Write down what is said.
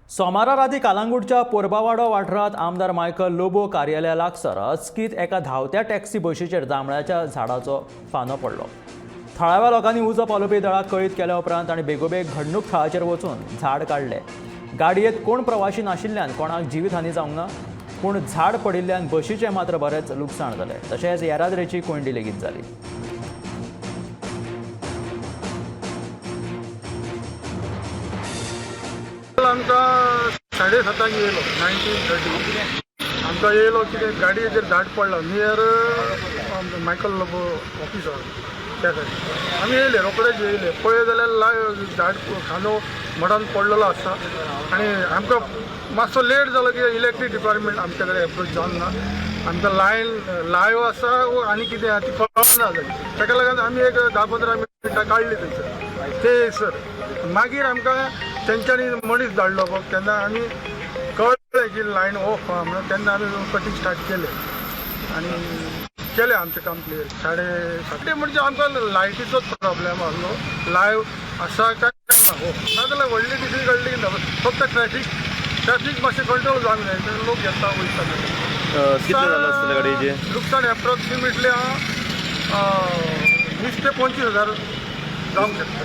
सोमारा राती कालांगूटच्या पोरबावाडो वाठारांत आमदार मायकल लोबो कार्यालया लागसार अचकीत एका धांवत्या टॅक्सी बशीचेर जांबळ्याच्या झाडाचो फांदो पडलो. थळाव्या लोकांनी उजो पालोवपी दळाक कळीत केल्या उपरांत तांणी बेगोबेग घडणूक थळाचेर वचून झाड काडलें. गाडयेंत कोण प्रवाशी नाशिल्ल्यान कोणाक जिवीतहानी जावंक ना, पूण झाड पडिल्ल्यान बशीचें मात्र बरेंच लुकसाण जालें. तशेंच येरादारीची कोंयडी लेगीत जाली. आमकां 7:30 येयलो, 19:30 आमकां येयलो. कितें गाडयेचेर झाड पडला नियर मायकल लोबो ऑफिस आहा त्या सायडीन. आमी येयले, रोखडेच येयले. पळय जाल्यार लाय झाड खांदो मडान पडलेलो आसा. आनी आमकां मातसो लेट जालो की इलेक्ट्रीक डिपार्टमेंट आमच्या कडेन एप्रोच जावंक ना. आमकां लायन लायो आसा वो आनी कितें आहा ती कळना जाली. ताका लागून आमी एक 10-15 मिनटां काडली थंयसर. ते सर मागीर आमकां तेंच्यांनी मनीस धाडलो बघ. तेन्ना आमी कळ्ळें की लायन ऑफ आहा म्हणून. तेन्ना आमी कटींग स्टार्ट केलें आनी केलें आमचें काम क्लियर 7:30. ते म्हणजे आमकां लायटीचोच प्रॉब्लेम आहलो. लायव आसा काय ना हो, नाजाल्यार व्हडली डिफिकल्टी ना. फक्त ट्रॅफीक मातशें कंट्रोल जावंक जाय. तर लोक येता वयता. कितले जालां आसतलें गाडयेचें? लुकसाण एप्रॉक्सिमेटली 20 ते 25 हजार जावंक शकता.